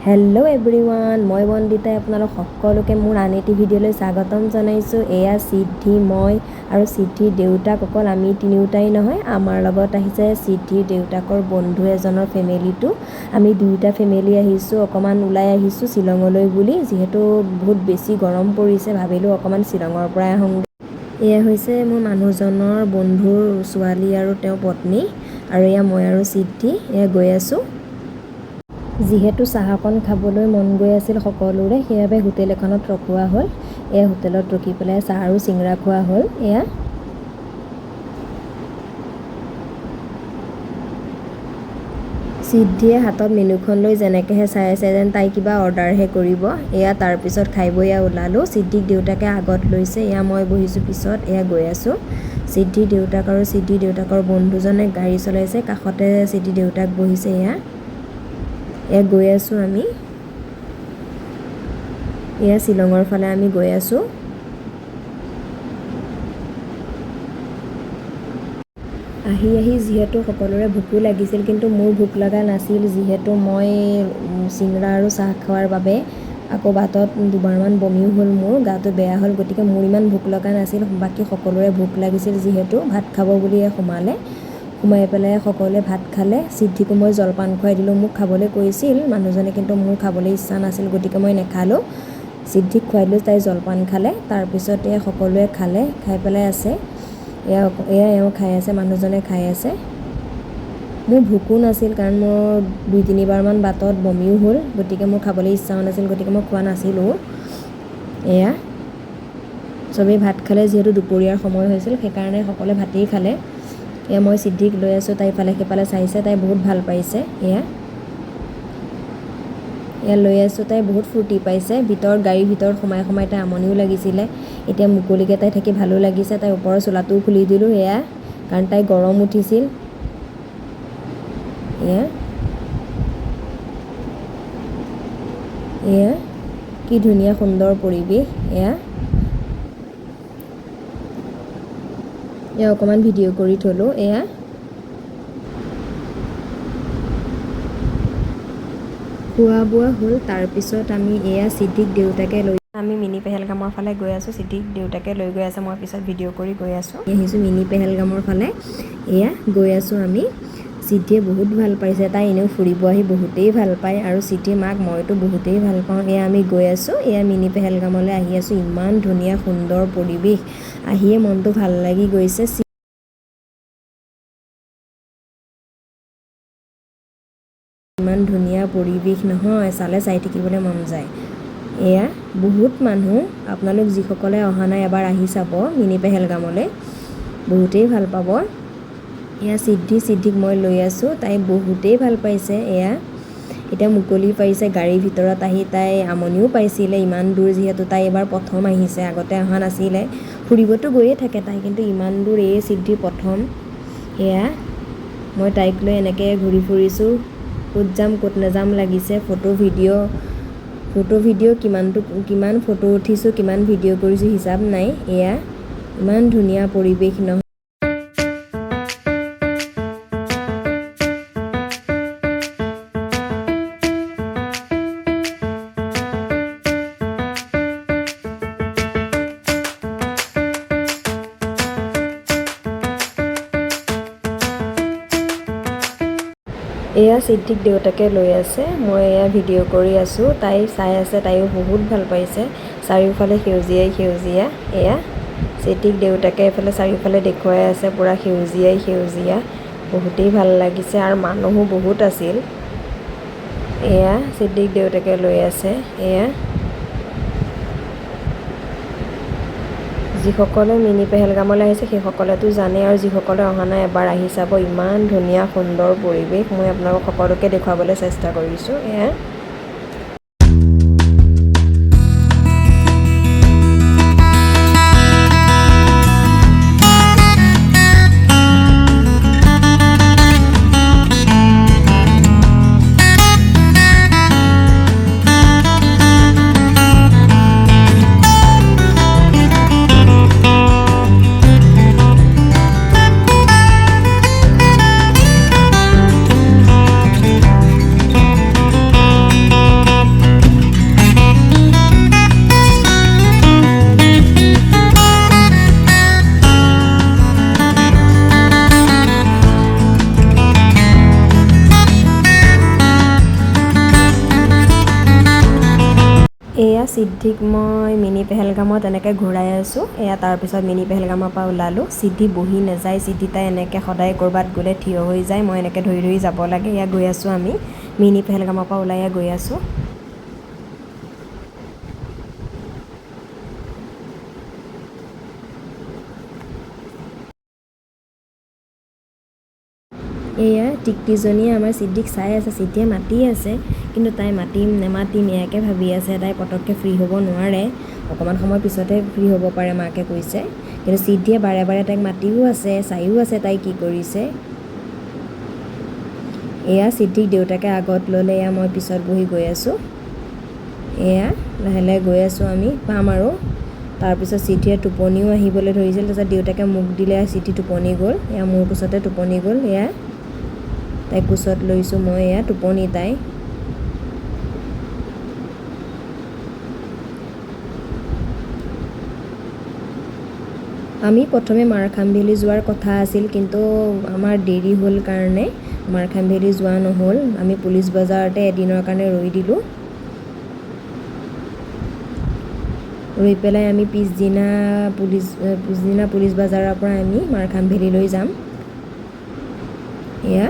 Hello' everyone, মই বন্দিতাই আপোনালোক সকলোকে মোৰ আন এটি ভিডিঅ'লৈ স্বাগতম জনাইছোঁ। এয়া সিদ্ধি, মই আৰু সিদ্ধিৰ দেউতাক। অকল আমি তিনিওটাই নহয়, আমাৰ লগত আহিছে সিদ্ধিৰ দেউতাকৰ বন্ধু এজনৰ ফেমিলিটো। আমি দুয়োটা ফেমিলি আহিছোঁ, অকণমান ওলাই আহিছোঁ শ্বিলঙলৈ বুলি। যিহেতু বহুত বেছি গৰম পৰিছে, ভাবিলোঁ অকণমান শ্বিলঙৰ পৰাই আহোঁগৈ। এয়া হৈছে মোৰ মানুহজনৰ বন্ধুৰ ছোৱালী আৰু তেওঁৰ পত্নী, আৰু এয়া মই আৰু সিদ্ধি। এয়া গৈ আছোঁ। যিহেতু চাহ অকণ খাবলৈ মন গৈ আছিল সকলোৰে, সেইবাবে হোটেল এখনত ৰখোৱা হ'ল। এয়া হোটেলত ৰখি পেলাই চাহ আৰু চিঙৰা খোৱা হ'ল। এয়া সিদ্ধিয়ে হাতত মেনুখন লৈ যেনেকৈহে চাই আছে, যেন তাই কিবা অৰ্ডাৰহে কৰিব। এয়া তাৰপিছত খাই বৈ এয়া ওলালোঁ। সিদ্ধিক দেউতাকে আগত লৈছে, এয়া মই বহিছোঁ পিছত। এয়া গৈ আছোঁ। সিদ্ধিৰ দেউতাক আৰু সিদ্ধিৰ দেউতাকৰ বন্ধুজনে গাড়ী চলাইছে, কাষতে সিদ্ধিৰ দেউতাক বহিছে। এয়া এয়া গৈ আছোঁ আমি। এয়া শ্বিলঙৰ ফালে আমি গৈ আছোঁ। আহি আহি যিহেতু সকলোৰে ভোকো লাগিছিল, কিন্তু মোৰ ভোক লগা নাছিল, যিহেতু মই চিঙৰা আৰু চাহ খোৱাৰ বাবে আকৌ বাটত দুবাৰমান বমিও হ'ল, মোৰ গাটো বেয়া হ'ল, গতিকে মোৰ ইমান ভোক লগা নাছিল। বাকী সকলোৰে ভোক লাগিছিল, যিহেতু ভাত খাব বুলিয়ে সোমালে। সোমাই পেলাই সকলোৱে ভাত খালে। সিদ্ধিকো মই জলপান খুৱাই দিলোঁ। মোক খাবলৈ কৈছিল মানুহজনে, কিন্তু মোৰ খাবলৈ ইচ্ছা নাছিল, গতিকে মই নেখালোঁ। সিদ্ধিক খুৱাই দিলোঁ, তাই জলপান খালে। তাৰপিছতে সকলোৱে খালে, খাই পেলাই আছে। এয়া এয়া এওঁ খাই আছে, মানুহজনে খাই আছে। মোৰ ভোকো নাছিল, কাৰণ মোৰ দুই তিনিবাৰমান বাটত বমিও হ'ল, গতিকে মোৰ খাবলৈ ইচ্ছাও নাছিল, গতিকে মই খোৱা নাছিলোঁ। এয়া চবেই ভাত খালে, যিহেতু দুপৰীয়াৰ সময় হৈছিল, সেইকাৰণে সকলোৱে ভাতেই খালে। এয়া মই সিদ্ধিক লৈ আছোঁ, তাই ইফালে সিফালে চাইছে, তাই বহুত ভাল পাইছে। এয়া এয়া লৈ আছোঁ, তাই বহুত ফূৰ্তি পাইছে। ভিতৰত গাড়ীৰ ভিতৰত সোমাই সোমাই তাই আমনিও লাগিছিলে, এতিয়া মুকলিকৈ তাই থাকি ভালো লাগিছে। তাই ওপৰৰ চোলাটোও খুলি দিলোঁ, এয়া কাৰণ তাই গৰম উঠিছিল। এয়া এয়া কি ধুনীয়া সুন্দৰ পৰিৱেশ। এয়া এয়া অকণমান ভিডিঅ' কৰি থ'লোঁ। এয়া খোৱা বোৱা হ'ল, তাৰপিছত আমি এয়া সিদ্ধিক দেউতাকে লৈ আমি মিনি পেহেলগামৰ ফালে গৈ আছোঁ। সিদ্ধিক দেউতাকে লৈ গৈ আছে, মই পিছত ভিডিঅ' কৰি গৈ আছোঁ। আহিছোঁ মিনি পেহেলগামৰ ফালে, এয়া গৈ আছোঁ আমি। সিদ্ধিয়ে বহুত ভাল পাইছে, তাই এনেও ফুৰিব আহি বহুতেই ভাল পায়, আৰু সিদ্ধিৰ মাক মইতো বহুতেই ভাল পাওঁ। এয়া আমি গৈ আছোঁ, এয়া মিনি পেহেলগামলৈ আহি আছোঁ। ইমান ধুনীয়া সুন্দৰ পৰিৱেশ, আহিয়ে মনটো ভাল লাগি গৈছে। ইমান ধুনীয়া পৰিৱেশ নহয়, চালে চাই থাকিবলৈ মন যায়। এয়া বহুত মানুহ, আপোনালোক যিসকলে অহা নাই এবাৰ আহি চাব মিনি পেহেলগামলৈ, বহুতেই ভাল পাব। এয়া সিদ্ধি, সিদ্ধিক মই লৈ আছোঁ, তাই বহুতেই ভাল পাইছে। এয়া এতিয়া মুকলি পাইছে, গাড়ীৰ ভিতৰত আহি তাই আমনিও পাইছিলে, ইমান দূৰ যিহেতু তাই এইবাৰ প্ৰথম আহিছে, আগতে অহা নাছিলে। ফুৰিবতো গৈয়ে থাকে তাই, কিন্তু ইমান দূৰ এই সিদ্ধিৰ প্ৰথম। এয়া মই তাইক লৈ এনেকৈ ঘূৰি ফুৰিছোঁ, ক'ত যাম ক'ত নাযাম লাগিছে। ফটো ভিডিঅ' কিমানটো কিমান ফটো উঠিছোঁ, কিমান ভিডিঅ' কৰিছোঁ হিচাপ নাই। এয়া ইমান ধুনীয়া পৰিৱেশ নহয়। এয়া সিদ্ধিক দেউতাকে লৈ আছে, মই এয়া ভিডিঅ' কৰি আছোঁ, তাই চাই আছে, তাইও বহুত ভাল পাইছে। চাৰিওফালে সেউজীয়াই সেউজীয়া। এয়া সিদ্ধিক দেউতাকে এইফালে চাৰিওফালে দেখুৱাই আছে, পূৰা সেউজীয়াই সেউজীয়া, বহুতেই ভাল লাগিছে আৰু মানুহো বহুত আছিল। এয়া সিদ্ধিক দেউতাকে লৈ আছে। এয়া যিসকলে মিনি পেহেলগামলৈ আহিছে সেইসকলেতো জানে, আৰু যিসকলে অহা নাই এবাৰ আহি চাব। ইমান ধুনীয়া সুন্দৰ পৰিৱেশ, মই আপোনালোকক সকলোকে দেখুৱাবলৈ চেষ্টা কৰিছোঁ। এয়া এয়া সিদ্ধিক মই মিনি পেহেলগামত এনেকৈ ঘূৰাই আছোঁ। এয়া তাৰপিছত মিনি পেহেলগামৰ পৰা ওলালোঁ। সিদ্ধি বহি নাযায়, সিদ্ধি তাই এনেকৈ সদায় ক'ৰবাত গ'লে থিয় হৈ যায়, মই এনেকৈ ধৰি ধৰি যাব লাগে। এয়া গৈ আছোঁ আমি মিনি পেহেলগামৰ পৰা ওলাই এয়া গৈ আছোঁ। এয়া টিকটিজনীয়ে আমাৰ সিদ্ধিক চাই আছে, সিদ্ধিয়ে মাতি আছে, কিন্তু তাই মাতিম নেমাতিম এয়াকে ভাবি আছে। তাই পটককৈ ফ্ৰী হ'ব নোৱাৰে, অকণমান সময় পিছতহে ফ্ৰী হ'ব পাৰে মাকে কৈছে। কিন্তু সিদ্ধিয়ে বাৰে বাৰে তাইক মাতিও আছে, চায়ো আছে তাই কি কৰিছে। এয়া সিদ্ধিক দেউতাকে আগত ল'লে, এয়া মই পিছত বহি গৈ আছোঁ। এয়া লাহে লাহে গৈ আছোঁ আমি, পাম আৰু। তাৰপিছত সিদ্ধিয়ে টোপনিও আহিবলৈ ধৰিছিল, তাৰপিছত দেউতাকে মোক দিলে, সিদ্ধি টোপনি গ'ল। এয়া মোৰ কোচতে টোপনি গ'ল, এয়া তাইক কোচত লৈছোঁ মই, এয়া টোপনি তাই। আমি প্ৰথমে মাৰখাম ভেলী যোৱাৰ কথা আছিল, কিন্তু আমাৰ দেৰি হ'ল কাৰণে মাৰখাম ভেলী যোৱা নহ'ল। আমি পুলিচ বজাৰতে এদিনৰ কাৰণে ৰৈ দিলোঁ। ৰৈ পেলাই আমি পিছদিনা পুলিচ বজাৰৰ পৰা আমি মাৰখাম ভেলীলৈ যাম। এয়া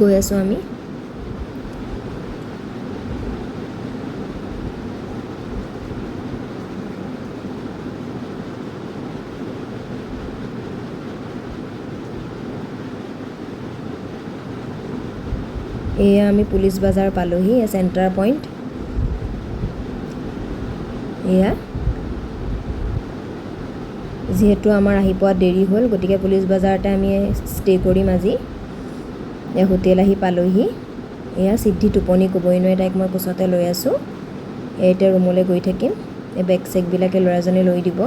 গৈ আছোঁ আমি। এয়া আমি পুলিচ বজাৰ পালোহি, এয়া চেণ্টাৰ পইণ্ট। এয়া যিহেতু আমাৰ আহি পোৱা দেৰি হ'ল, গতিকে পুলিচ বজাৰতে আমি ষ্টে' কৰিম আজি। এয়া হোটেল আহি পালোহি। এয়া সিদ্ধি টোপনি ক'বই নোৱাৰে, তাইক মই কোচতে লৈ আছোঁ। এয়া এতিয়া ৰুমলৈ গৈ থাকিম। এই বেগ চেগবিলাকে ল'ৰাজনে লৈ দিব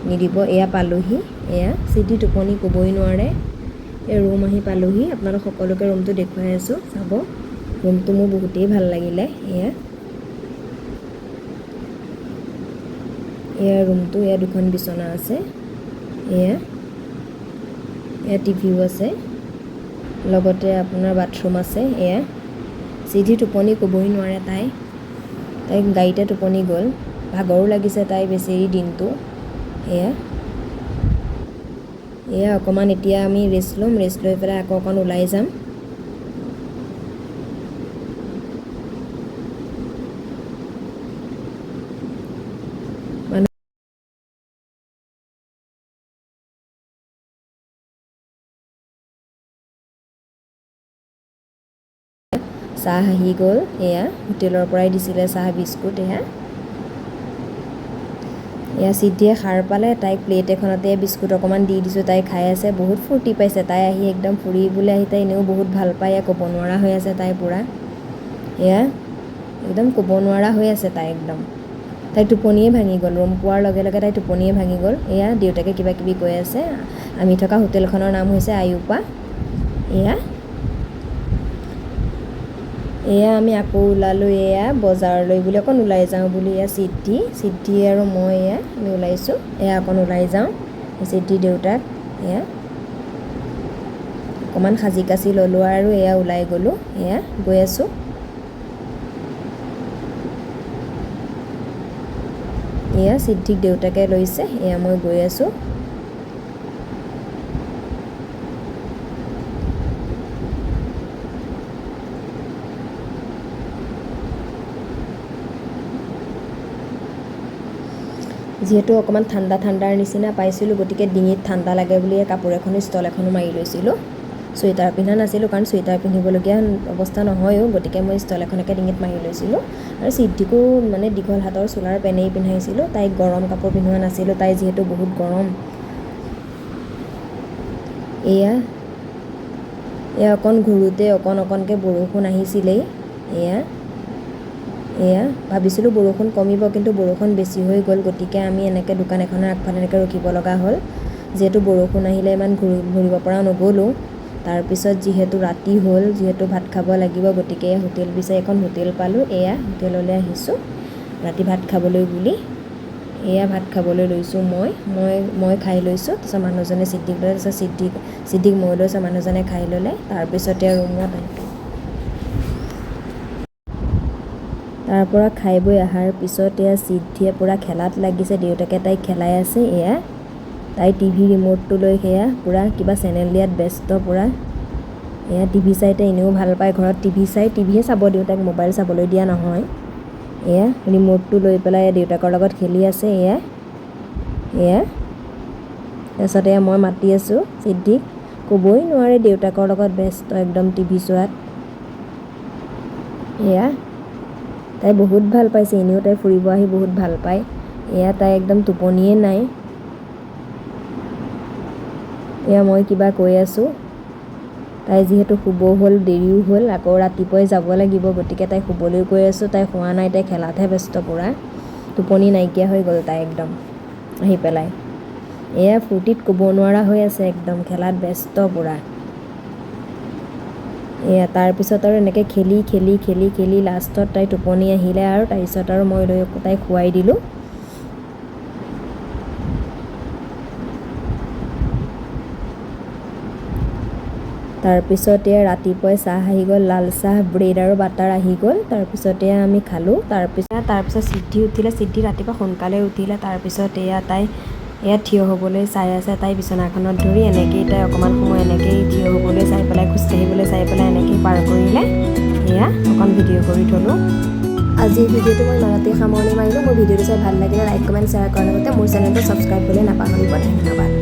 নিদিব। এয়া পালোহি। এয়া সিদ্ধি টোপনি ক'বই নোৱাৰে। এই ৰুম আহি পালোহি। আপোনালোক সকলোকে ৰুমটো দেখুৱাই আছোঁ, চাব। ৰুমটো মোৰ বহুতেই ভাল লাগিলে। এয়া এয়া ৰুমটো, এয়া দুখন বিচনা আছে, এয়া এয়া টিভিও আছে, লগতে আপোনাৰ বাথৰুম আছে। এয়া সিদ্ধি টোপনি ক'বই নোৱাৰে, তাই তাই গাড়ীতে টোপনি গ'ল, ভাগৰো লাগিছে তাই বেচেৰি দিনটো। এয়া এয়া অকণমান এতিয়া আমি ৰেষ্ট ল'ম, ৰেষ্ট লৈ পেলাই আকৌ অকণ ওলাই যাম। চাহ আহি গ'ল, এয়া হোটেলৰ পৰাই দিছিলে চাহ বিস্কুট। এয়া এয়া সিদ্ধিয়ে সাৰ পালে, তাইক প্লেট এখনতে বিস্কুট অকণমান দি দিছোঁ, তাই খাই আছে, বহুত ফূৰ্তি পাইছে। তাই আহি একদম ফুৰিবলৈ আহি তাই এনেও বহুত ভাল পায়, এয়া ক'ব নোৱাৰা হৈ আছে তাই পূৰা। এয়া একদম ক'ব নোৱাৰা হৈ আছে তাই একদম। তাই টোপনিয়ে ভাঙি গ'ল, ৰুম পোৱাৰ লগে লগে তাই টোপনিয়ে ভাঙি গ'ল। এয়া দেউতাকে কিবা কিবি কৈ আছে। আমি থকা হোটেলখনৰ নাম হৈছে আয়ুপা। এয়া এয়া আমি আকৌ ওলালোঁ, এয়া বজাৰলৈ বুলি অকণ ওলাই যাওঁ বুলি। এয়া সিদ্ধি সিদ্ধি আৰু মই এয়া আমি ওলাইছোঁ, এয়া অকণ ওলাই যাওঁ। সিদ্ধি দেউতাক এয়া অকণমান সাজি কাচি ল'লোঁ আৰু এয়া ওলাই গ'লোঁ। এয়া গৈ আছোঁ। এয়া সিদ্ধিক দেউতাকে লৈছে, এয়া মই গৈ আছোঁ। যিহেতু অকণমান ঠাণ্ডা ঠাণ্ডাৰ নিচিনা পাইছিলোঁ, গতিকে ডিঙিত ঠাণ্ডা লাগে বুলিয়ে কাপোৰ এখনো ষ্টল এখনো মাৰি লৈছিলোঁ। চুৱেটাৰ পিন্ধা নাছিলোঁ, কাৰণ চুৱেটাৰ পিন্ধিবলগীয়া অৱস্থা নহয়ো, গতিকে মই ষ্টল এখনকে ডিঙিত মাৰি লৈছিলোঁ। আৰু সিদ্ধিকো মানে দীঘল হাতৰ চোলাৰ পেনেই পিন্ধাইছিলোঁ, তাইক গৰম কাপোৰ পিন্ধোৱা নাছিলোঁ, তাই যিহেতু বহুত গৰম। এয়া এয়া অকণ ঘূৰোঁতে অকণ অকণকৈ বৰষুণ আহিছিলেই। এয়া এয়া ভাবিছিলোঁ বৰষুণ কমিব, কিন্তু বৰষুণ বেছি হৈ গ'ল, গতিকে আমি এনেকৈ দোকান এখনৰ আগফালে এনেকৈ ৰখিব লগা হ'ল। যিহেতু বৰষুণ আহিলে ইমান ঘূৰিব পৰা নগ'লোঁ। তাৰপিছত যিহেতু ৰাতি হ'ল, যিহেতু ভাত খাব লাগিব, গতিকে হোটেল বিচাৰি এখন হোটেল পালোঁ। এয়া হোটেললৈ আহিছোঁ ৰাতি ভাত খাবলৈ বুলি। এয়া ভাত খাবলৈ লৈছোঁ মই, মই মই খাই লৈছোঁ। তাৰপিছত মানুহজনে সিদ্ধিক ল'লে, তাৰপিছত সিদ্ধিক মই লৈছোঁ, মানুহজনে খাই ল'লে। তাৰপিছতে ৰুমত আহি তাৰ পৰা খাই বৈ অহাৰ পিছত এয়া সিদ্ধিয়ে পূৰা খেলাত লাগিছে, দেউতাকে তাইক খেলাই আছে। এয়া তাই টিভি ৰিম'টটো লৈ সেয়া পূৰা কিবা চেনেল দিয়াত ব্যস্ত পূৰা। এয়া টিভি চাই তাই এনেও ভাল পায়, ঘৰত টিভি চাই, টিভিয়ে চাব দিওঁ তাইক, মোবাইল চাবলৈ দিয়া নহয়। এয়া ৰিম'টটো লৈ পেলাই দেউতাকৰ লগত খেলি আছে। এয়া এয়া তাৰপিছত এয়া মই মাতি আছোঁ সিদ্ধিক, ক'বই নোৱাৰে, দেউতাকৰ লগত ব্যস্ত একদম টিভি চোৱাত। এয়া তাই বহুত ভাল পাইছে, এনেও তাই ফুৰিব আহি বহুত ভাল পায়। এয়া তাই একদম টোপনিয়ে নাই। এয়া মই কিবা কৈ আছোঁ, তাই যিহেতু শুব হ'ল, দেৰিও হ'ল, আকৌ ৰাতিপুৱাই যাব লাগিব, গতিকে তাই শুবলৈ কৈ আছোঁ, তাই শোৱা নাই, তাই খেলাতহে ব্যস্ত পূৰা, টোপনি নাইকিয়া হৈ গ'ল তাই একদম আহি পেলাই। এয়া ফূৰ্তিত ক'ব নোৱাৰা হৈ আছে একদম, খেলাত ব্যস্ত পূৰা। এয়া তাৰপিছত আৰু এনেকৈ খেলি খেলি খেলি খেলি লাষ্টত তাই টোপনি আহিলে আৰু তাৰপিছত আৰু মই লৈ তাইক শুৱাই দিলোঁ। তাৰপিছত এয়া ৰাতিপুৱাই চাহ আহি গ'ল, লাল চাহ, ব্ৰেড আৰু বাটাৰ আহি গ'ল। তাৰপিছত এয়া আমি খালোঁ। তাৰপিছত সিদ্ধি উঠিলে, সিদ্ধি ৰাতিপুৱা সোনকালে উঠিলে। তাৰপিছত এয়া তাই এয়া থিয় হ'বলৈ চাই আছে, তাই বিচনাখনত ধৰি এনেকেই তাই অকণমান সময় এনেকেই থিয় হ'বলৈ চাই পেলাই, খোজকাঢ়িবলৈ চাই পেলাই এনেকেই পাৰ কৰিলে। এয়া অকণ ভিডিঅ' কৰি থ'লোঁ। আজিৰ ভিডিঅ'টো মই ইমানতে সামৰণি মাৰিলোঁ। মোৰ ভিডিঅ'টো চাই ভাল লাগিলে লাইক, কমেণ্ট, শ্বেয়াৰ কৰাৰ লগতে মোৰ চেনেলটো ছাবস্ক্ৰাইব কৰিবলৈ নাপাহৰিব। ধন্যবাদ।